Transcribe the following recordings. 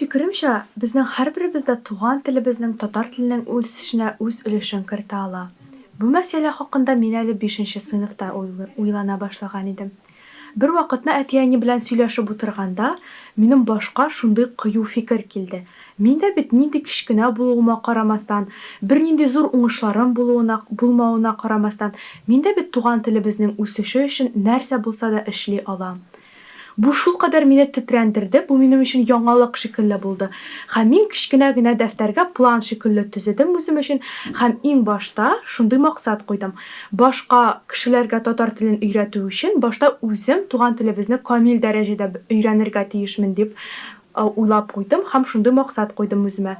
фикеремчә, безнең һәрберебез дә туган телебезнең, татар теленең үсешенә үз өлешен кертә ала. Бу мәсьәлә хакында мин әле бишенче сыйныфта уйлана башлаган идем. Бервакытны әти-әни белән сөйләшеп утырганда, минем башка шундый кыю фикер килде. Мин дә бит нинди кечкенә булуыма карамастан, бернинди зур уңышларым булуына, булмавына карамастан, мин дә бит туган телебезнең үсеше өчен нәрсә булса да эшли алам. Бу шулкадәр мине тетрәндерде, бу минем өчен яңалык шикелле булды. Һәм мин кечкенә генә дәфтәргә план шикелле төзедем үзем өчен һәм иң башта шундый максат куйдым, башка кешеләргә татар телен өйрәтү өчен башта үзем туган телебезне камил дәрәҗәдә өйрәнергә тиешмен дип уйлап куйдым һәм шундый максат куйдым үземә.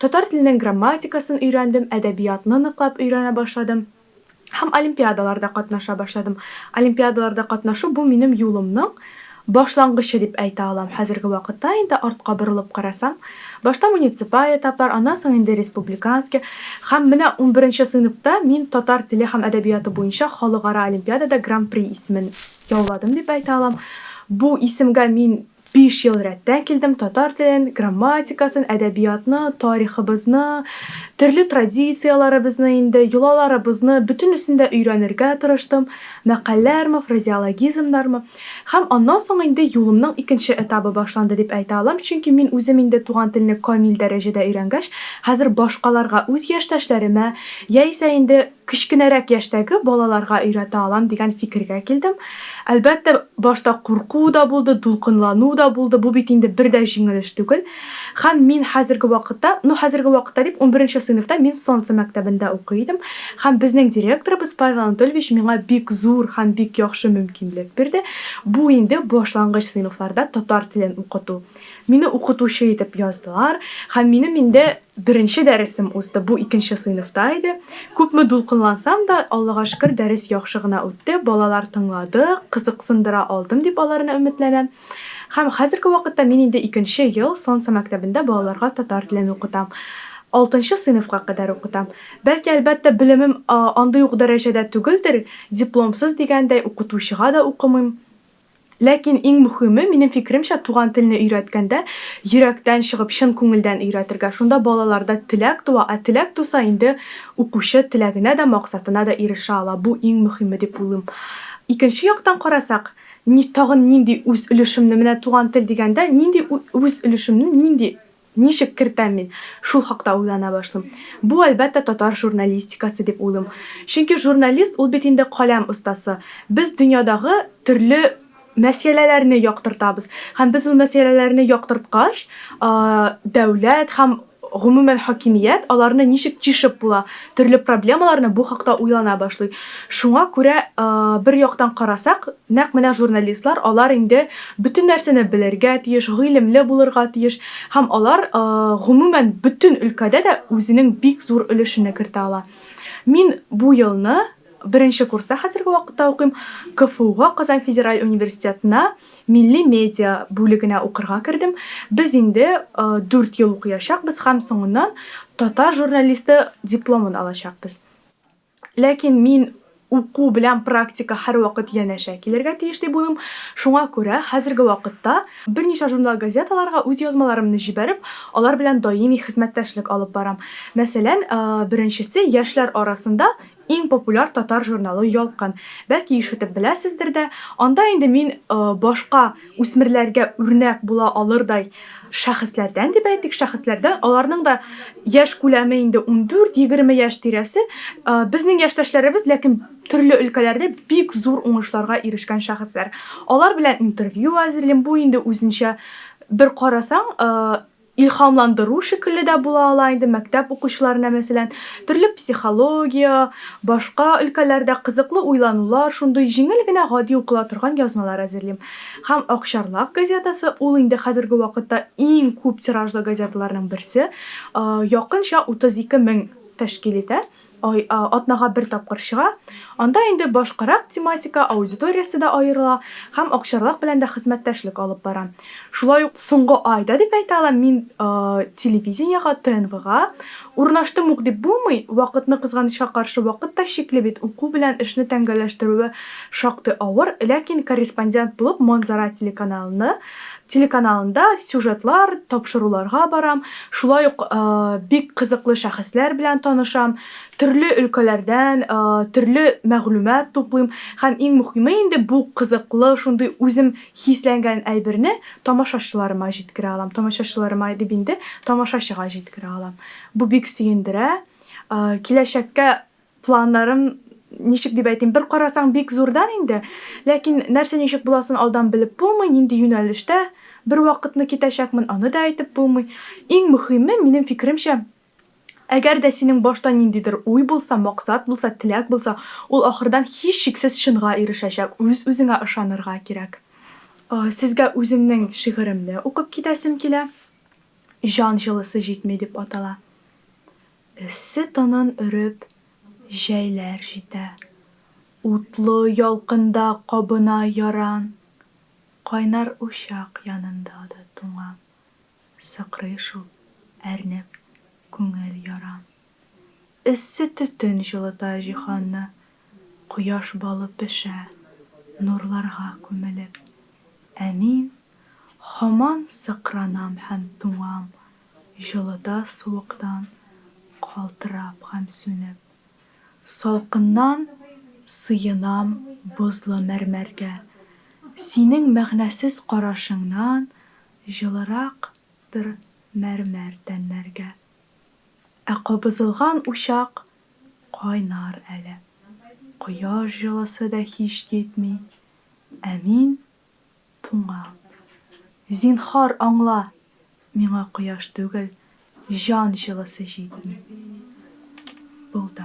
Татар теленең грамматикасын өйрәндем, әдәбиятны ныклап өйрәнә башладым. Һәм олимпиадаларда катнаша башладым. Олимпиадаларда катнашу бу минем юлымның башлангычы дип әйтә алам. Хәзерге вакытта инде артка борылып карасам, башта муниципаль этаплар, аннан соң инде республиканский. Һәм менә унберенче сыйныфта мин татар теле һәм әдәбияты буенча халыкара олимпиадада гран-при исемен яуладым дип әйтә алам. Бу исемгә мин 5 ел рәттән килдем, татар телен, грамматикасын, әдәбиятны, тарихыбызны, төрле традицияләребезне инде, йолаларыбызны, бөтенесен дә өйрәнергә тырыштым, мәкальләрме, фразеологизмнармы. Һәм аннан соң инде юлымның икенче этабы башланды дип әйтә алам, чөнки мин үзем инде туган телне камил дәрәҗәдә өйрәнгәч, хәзер башкаларга, үз яшьтәшләремә, яисә инде кечкенәрәк яшьтәге балаларга өйрәтә алам дигән фикергә килдем. Әлбәттә, башта курку да булды, дулкынлану да булды, бу бит инде бер дә җиңел эш түгел. Һәм мин хәзерге вакытта, ну хәзерге вакытта дип, унберенче сыйныфта мин Солнце мәктәбендә укый идем. Һәм безнең директорыбыз Павел Анатольевич миңа бик зур һәм бик яхшы мөмкинлек бирде. Бу инде башлангыч сыйныфларда татар телен укыту. Мине укытучы итеп яздылар һәм минем инде Беренче дәресем узды, бу икенче сыйныфта иде. Күпме дулкынлансам да, Аллага шөкер, дәрес яхшы гына үтте, балалар тыңлады, кызыксындыра алдым дип аларны өметләнәм. Һәм хәзерге вакытта мин инде икенче ел Солнце мәктәбендә балаларга татар телен укытам. Алтынчы сыйныфка кадәр укытам. Бәлки, әлбәттә, белемем андый ук дәрәҗәдә түгелдер, дипломсыз дигәндәй, укытучыга да укымыйм. Ләкин иң мөхиме, минем фикеремчә, туган телне өйрәткәндә, йөрәктән чыгып, чын күңелдән өйрәтергә. Шунда балаларда теләк туа, ә теләк туса, инде укучы теләгенә дә, максатына да ирешә ала. Бу иң мөхиме дип уйлыйм. Икенче яктан карасак, ни, тагын нинди үз өлешемне, менә туган тел дигәндә, нинди үз өлешемне, нинди Ничек кертәм мин? Шул хакта уйлана башлыйм. Бу, әлбәттә, татар журналистикасы дип уйлыйм. Чөнки журналист ул бит инде каләм остасы. Без дөньядагы төрле мәсьәләләрне яктыртабыз. Һәм без ул мәсьәләләрне яктырткач, дәүләт һәм гомумән хакимият аларны ничек чишеп була, төрле проблемаларны бу хакта уйлана башлый. Шуңа күрә, бер яктан карасак, нәкъ менә журналистлар алар инде бөтен нәрсәне белергә тиеш, гыйлемле булырга тиеш һәм алар, гомумән, бөтен өлкәдә дә үзенең бик зур өлешене кертә ала. Мин бу елны беренче курста хәзерге вакытта укыйм, КФУга, Казан федераль университетына милли медиа бүлегенә укырга кердем. Без инде 4 ел укыячакбыз һәм соңыннан татар журналисты дипломын алачакбыз. Ләкин мин уку белән практика һәрвакыт янәшә килергә тиеш дип уйлыйм. Шуңа күрә хәзерге вакытта берничә журнал-газеталарга үз язмаларымны җибәреп, алар белән даими хезмәттәшлек алып барам. Мәсәлән, беренчесе, яшьләр арасында иң популяр татар журналы Ялкын. Бәлки ишетеп беләсездер дә. Анда инде мин башка үсмерләргә үрнәк була алырдай шәхесләрдән дип әйтик, шәхесләрдән, аларның да яшь күләме инде 14-20 яшь тирәсе, безнең яшьтәшләребез, ләкин төрле өлкәләрдә бик зур уңышларга ирешкән шәхесләр. Алар белән интервью әзерлим, бу инде үзенчә бер карасаң, илһамландыру шикелле дә була ала инде мәктәп укучыларына, мәсәлән, төрле психология, башка өлкәләрдә кызыклы уйланулар, шундый җиңел генә гади укыла торган язмалар әзерлим. Һәм Акчарлак газетасы, ул инде хәзерге вакытта иң күп тиражлы газеталарның берсе, якынча 32 мең тәшкил итә, ай, атнага бер тапкыр чыга. Анда инде башкарак тематика, аудиториясе дә аерыла һәм Акчарлак белән дә хезмәттәшлек алып бара. Шулай ук соңгы айда дип әйтә алам, мин телевидениегә, ТНВга урнаштым ук дип булмый, вакытны кызганычка каршы, вакыт та чикле бит, уку белән эшне тәңгәлләштерүе шактый авыр, ләкин корреспондент булып Манзара телеканалына, телеканалында сюжетлар, тапшыруларга барам. Шулай ук бик кызыклы шәхесләр белән танышам, төрле өлкәләрдән төрле мәгълүмат туплыйм һәм иң мөхиме инде бу кызыклы шундый үзем хисләнгән әйберне тамашачыларыма җиткерә алам. Тамашачыларыма дип инде тамашачыга җиткерә алам. Бу бик сөендерә. Киләчәккә Планнарым, ничек дип әйтим, бер карасаң, бик зурдан инде. Ләкин нәрсә ничек буласын алдан белеп булмый, нинди юнәлештә бер вакытны китәчәкмен, аны да әйтеп булмый. Иң мөхиме, минем фикеремчә, әгәр дә синең башта ниндидер уй булса, максат булса, теләк булса, ул ахырдан һичшиксез чынга ирешәчәк, үз-үзеңә ышанырга кирәк. Сезгә үземнең шигыремне укып китәсем килә. Җан җылысы җитми дип атала. Эссе тынын өреп, җәйләр җитә. Утлы ялкында кабына яран. Кайнар учак янында да туңам. Сыкрый шул, әрнеп, күңел ярам. Эссе төтен җылыта җиһанны. Кояш балы пешә, нурларга күмелеп. Ә мин һаман сыкранам һәм туңам. Җылыда суыктан калтырап һәм сүнеп. Салкыннан сыенам бозлы мәрмәргә. Синең мәгънәсез карашыңнан җылырактыр мәрмәр тәннәргә. Ә кабызылган учак кайнар әле. Кояш җылысы да һич китми. Ә мин Туңам. Зинһар, аңла, миңа кояш түгел, җан җылысы җитми. Булды.